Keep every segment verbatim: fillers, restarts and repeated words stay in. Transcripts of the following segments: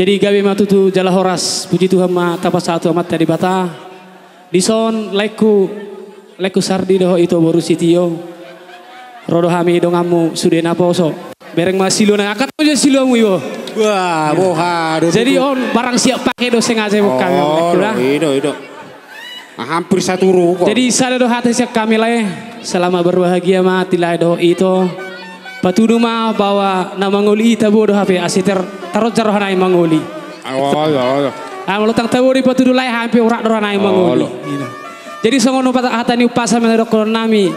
Jadi gabe ma tutu jala horas, puji Tuhan ma tapasahat tu Amanta Debata. Dison laengku, laengku Sardi dohot ito boru Sitio. Ro do hami donganmu sude naposo. Bereng ma siluanami, angkat ma jo siluamu, Ibo. Wah, boha do. Jadi on barang siap pake do, sengaja buat kami. Oh, laengku, dah. Ido, ido. Ah, hampir satu ruko. Jadi sada do hata sian hami, lae. Selamat berbahagia ma di lae dohot ito. Patudu ma bahwa na mangoli i tabo do hape, asa tar-, taroja rohanami mangoli. Olo, olo. Ah, molo tung tabo do i patudu, lae, hami pe urat do rohanami mangoli. Olo. Ina. Jadi songon upa-, hata ni umpasa ma na didok nami.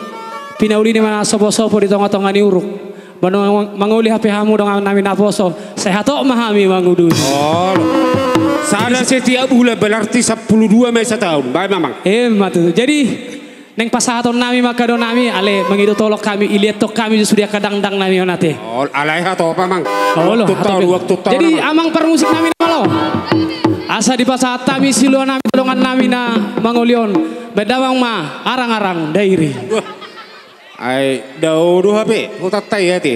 Pinauli ni ma na sopo-sopo di tonga-tonga ni uruk. Molo mangoli hape hamu dongannami naposo, sai hatop ma hami mangudut. Olo. Sada setiap bulan, berarti sampulu dua ma i sataon. Baen ma, Amang. Emma tutu. Jadi naeng pasahatonnami ma angka donganami, alai mangido tolong hami, ilehon hami jo sude angka dangdangnami on, ate. Olo, alai hatop, Amang. Olo, hatop. Waktu taon, waktu taon, Amang. Jadi, Amang parmusiknami na malo, asa dipasahat hami siluanami tu dongannami na mangoli on. Baen damang ma Arang-arang Dairi. Wah. Ai dao do hape hutanta i, ate.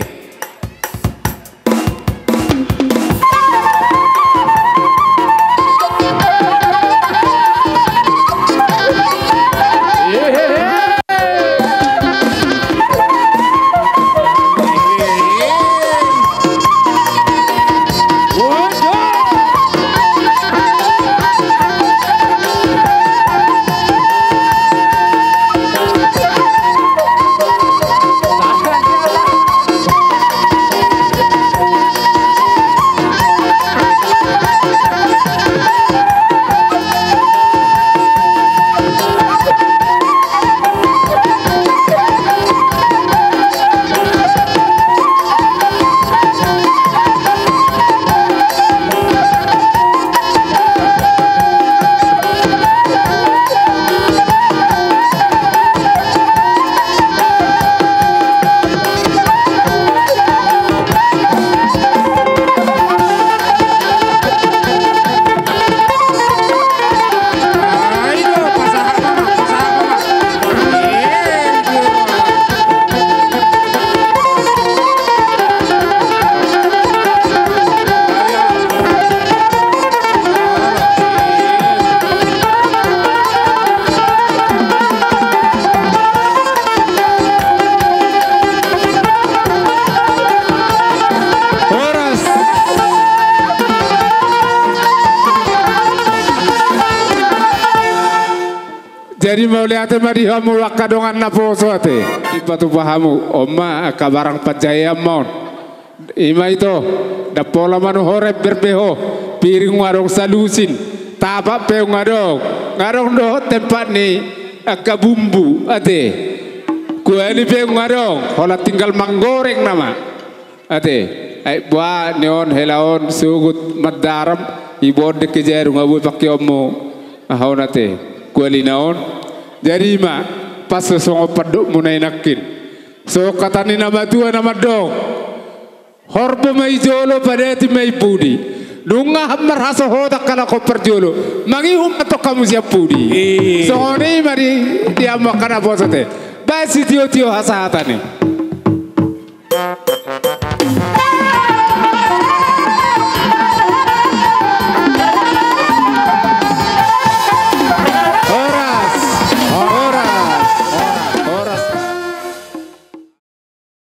Horas. Jadi mauliate ma di hamu angka dongan naposo, ate. Dipatupa hamu, on ma angka barang panjaean ma on. Ima ito, ndang pola ma nuaeng berbeho, piring nunga adong salusin, tapak pe nunga adong, nunga adong dohot tempat ni angka bumbu, ate. Kuali pe nunga adong, holan tinggal manggoreng nama. Ate, ai boha ni on hela on sogot mandaram, iboan dengke jaru, nunga boi pangkeonmu aha on, ate, kualina on. Jadi ima, pas so songon pandokmuna i nangkin. Songon hata ni na matua na mandok. Horbo ma i jolo, padati ma i pudi. Nunga ham marhasohotan halak hombar jolo, mangihut ma tong hamu sian pudi. Iya. Songon i ma di, di hamu angka naposo, ate. Baen sitiotio hasahatan i.